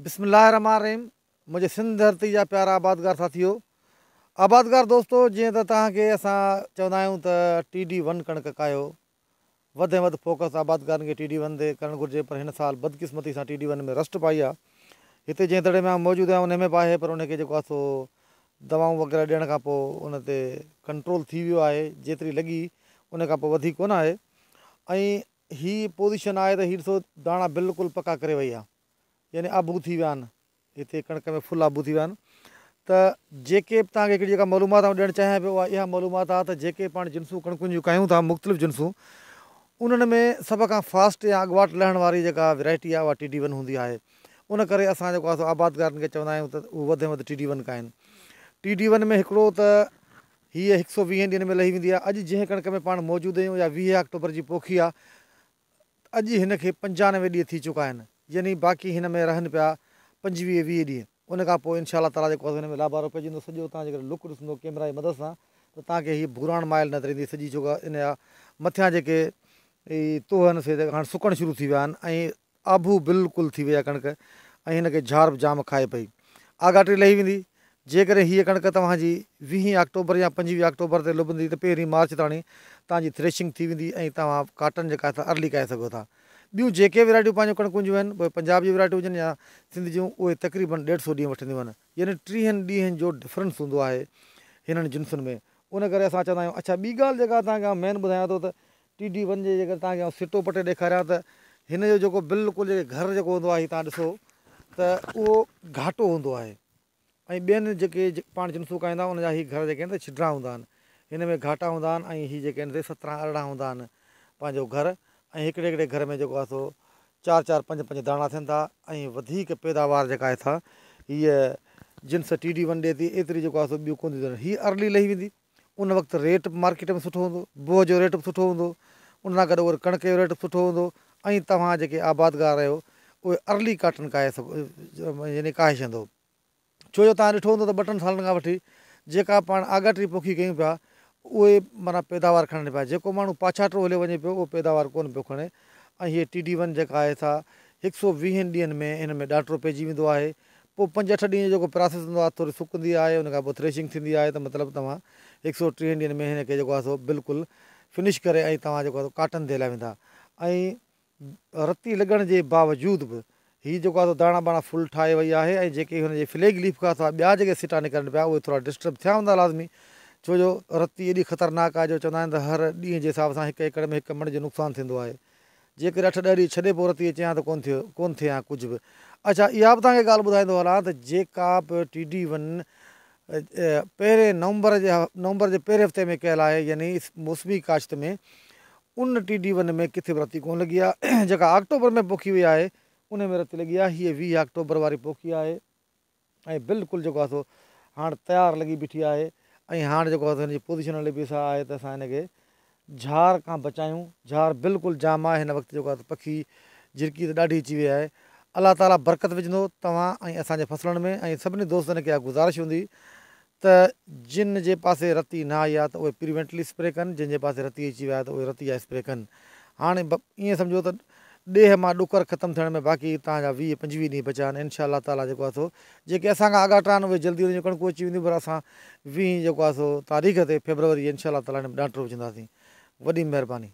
بسم الله الرحمٰن الرحيم منهنجي سنڌ ڌرتي جا پيارا آبادگار ساٿيو آبادگار دوستو جيئن ته توهان کي اسان چوندا آهيون ته ٽي ڊي ون ڪڻڪ ڪاهيو وڌ ۾ وڌ فوڪس آبادگارن کي ٽي ڊي ون تي ڪرڻ گهرجي پر هن سال بدقسمتي سان ٽي ڊي ون ۾ رسٽ پائي آهي هتي جنهن دڙي ۾ آئون موجود آهيان ان ۾ به آهي پر ان کي جيڪو آهي سو دوائون وغيره ڏيڻ کان پوء ان تي ڪنٽرول ٿي ويو آهي جيتري لڳي ان کان پوء وڌيڪ ڪونه آهي ۽ هي پوزيشن آهي ته هي ڏسو داڻا بلڪل پڪا ڪري وئي آهي يعني آبو ٿي ويا آهن هتي ڪڻڪ ۾ فل آبو ٿي ويا آهن ته جيڪي به توهان کي هڪڙي جيڪا معلومات آئون ڏيڻ چاهيان پيو اها اها معلومات آهي ته جيڪي پاڻ جنسون ڪڻڪن جون ڪاهيون ٿا مختلف جنسون انهن ۾ سڀ کان فاسٽ يا اڳواٽ لهڻ واري جيڪا ورائٽي آهي اها ٽي ڊي ون هوندي آهي ان ڪري اسان جيڪو آهي سو آبادگارن کي چوندا آهيون ته هو وڌ ۾ وڌ ٽي ڊي ون ڪاهين ٽي ڊي ون ۾ هڪڙو ته هيء هڪ سئو ويهن ڏينهن ۾ لهي ويندي آهي. اڄ جنهن ڪڻڪ ۾ پاڻ موجود آهيون اها 20 آڪٽوبر جي پوکي آهي ته اڄ هن کي 95 ڏينهن ٿي چڪا آهن يعني باقي هن ۾ رهن پيا 25 20 ڏينهن ان کان پوء انشاء الله تعاليٰ جيڪو آهي هن ۾ لابارو پئجي ويندو سڄو توهان جيڪڏهن لڪ ڏسندو ڪيمرا جي مدد سان ته توهان کي هي ڀوراڻ مائل نظر ايندي سڄي ڇو ان جا مٿيان جيڪي تهه آهن سي هاڻ سڪڻ شروع ٿي ويا آهن ۽ آڀو بلڪل ٿي وئي آهي ڪڻڪ ۽ هن کي جهار به جام کائي پئي. آڳاٽي لهي ويندي. جيڪڏهن هيء ڪڻڪ توهان جي ويهين آڪٽوبر يا پنجويهه آڪٽوبر تي لڀندي ته پهرين مارچ تاڻي توهان جي ٿريشنگ ٿي ويندي ۽ توهان ڪاٽن جيڪا آهي سا ارلي ڪاهي سگهو ٿا. ٻيون جيڪي ورائٽيون پنهنجون ڪڻڪن جون آهن اهي پنجاب جون ورائٽيون هجن يا سنڌ جون اهي تقريبن ڏيڍ سو ڏينهن وٺنديون آهن يعني ٽيهن ڏينهن جو ڊفرنس هوندو آهي هنن جنسن ۾ ان ڪري اسان چوندا آهيون اڇا ٻي ڳالهه جيڪا توهان کي آئون مين ٻڌايان ٿو ته ٽي ڊي ون جي جيڪر توهان کي آئون سٽو پٽي ڏيکاريان ته هن جو جيڪو بلڪل جيڪي گهر جيڪو هوندو آهي توهان ڏسو ته اهو گهاٽو هوندو آهي ۽ ٻين جيڪي پاڻ جنسون کائيندا ان جا هي گهر جيڪي آهن ته ڇڊرا هوندا آهن هن ۾ گهاٽا هوندا آهن ۽ هي جيڪي آهن سي سترهن ارڙهن هوندا آهن پنهنجو گهر ۽ هڪڙي هڪڙي گهر ۾ جيڪو آهي سو چار چار پنج پنج داڻا ٿين ٿا ۽ وڌيڪ پيداوار جيڪا آهي سا هيء جنس ٽي ڊي ون ڏئي ٿي ايتري جيڪو آهي سو ٻيون ڪونه ٿيون ڏين هي ارلي لهي ويندي ان وقت ريٽ به مارڪيٽ ۾ سٺو هوندو، بوهه جو ريٽ به سٺو هوندو، ان سان گڏ وري ڪڻڪ جو ريٽ به سٺو هوندو ۽ توهان جيڪي آبادگار آهيو اهي ارلي ڪاٽن ڪاهي سگهو يعني ڪاهي ڇڏندو. ڇو جو توهان ڏٺو هوندو ته ٻه ٽن سالن کان وٺي جيڪا پاڻ آڳاٽي پوکي ڪيون پيا اهي معنيٰ پيداوار کڻن پيا جيڪو ماڻهو پاڇاٽو هليو وڃي پيو اهو پيداوار ڪونه پيو کڻي ۽ هيء ٽي ڊي ون جيڪا آهي سا هڪ سو ويهن ڏينهن ۾ هن ۾ ڏاٽرو پئجي ويندو آهي پوء پنج اٺ ڏينهن جو جيڪو پراسيس هوندو آهي ٿوري سڪندي آهي ان کان پوء ٿريشنگ ٿيندي آهي ته مطلب توهان هڪ سئو ٽيهن ڏينهن ۾ هن کي جيڪو آهي سو بلڪل فنش ڪري ۽ توهان جيڪو آهي سو ڪاٽن تي هليا ويندا ۽ رتي لڳڻ جي باوجود به هي جيڪو آهي سو داڻا ٻاڻا فل ٺاهي وئي آهي ۽ جيڪي هن جي فليگ ليف کان سواء ٻيا جيڪي سٽا نڪرن پيا اهي ٿورا ڊسٽرب ٿيا هوندا لازمي ڇو جو رتي ايڏي خطرناڪ آهي جو چوندا آهن ته هر ڏينهن جي حساب سان هڪ ايڪڙ ۾ هڪ مڻ جو نقصان ٿيندو آهي جيڪڏهن اٺ ڏهه ڏينهن ڇڏي پوء رتي اچي ها ته ڪونه ٿيو ڪونه ٿئي ها ڪجهه به. اڇا اها به توهان کي ڳالهه ٻڌائيندو هلان ته جيڪا به ٽي ڊي ون پهرين نومبر جي نومبر جي پهرين هفتي ۾ ڪيل آهي يعني موسمي ڪاشت ۾ ان ٽي ڊي ون ۾ ڪٿي به رتي ڪونه لڳي آهي جيڪا آڪٽوبر ۾ پوکي وئي آهي ان ۾ رتي لڳي آهي هيء 20 آڪٽوبر واري پوکي آهي. ۽ بلڪل جيڪو آهي سو هاڻ تيار لڳي بيٺي آهي ۽ هاڻ جيڪو آهي سو هن جي پوزيشن هلي پئي سا آهي ته اسان هن کي جهار کان بچايون جهار بلڪل جام آهي هن وقت جيڪو آهي پکي جهرڪي ته ڏاڍي اچي وئي آهي الله تعالي برڪت وجهندو توهان ۽ اسان جي فصلن ۾ ۽ سڀني دوستن کي اها گذارش هوندي ته جن جي پاسي رتي نه آئي آهي ته اهي پريونٽلي اسپري ڪن، جن جي پاسي رتي اچي وئي آهي ته اهي رتي جا اسپري ڪن. هاڻي ائين سمجهو ته ڏيهه مان ڏڪر ختم ٿيڻ ۾ باقي توهان جا 20 25 ڏينهن بچيا آهن انشاء الله تعاليٰ جيڪو آهي سو جيڪي اسان کان آڳاٽا آهن اهي جلدي انهن جون ڪڻڪون اچي وينديون پر اسان ويهين جيڪو آهي سو تاريخ تي فيبروري جي انشاء الله تعاليٰ هن ۾ ڏانٽرو وجهنداسين. وڏي مهرباني.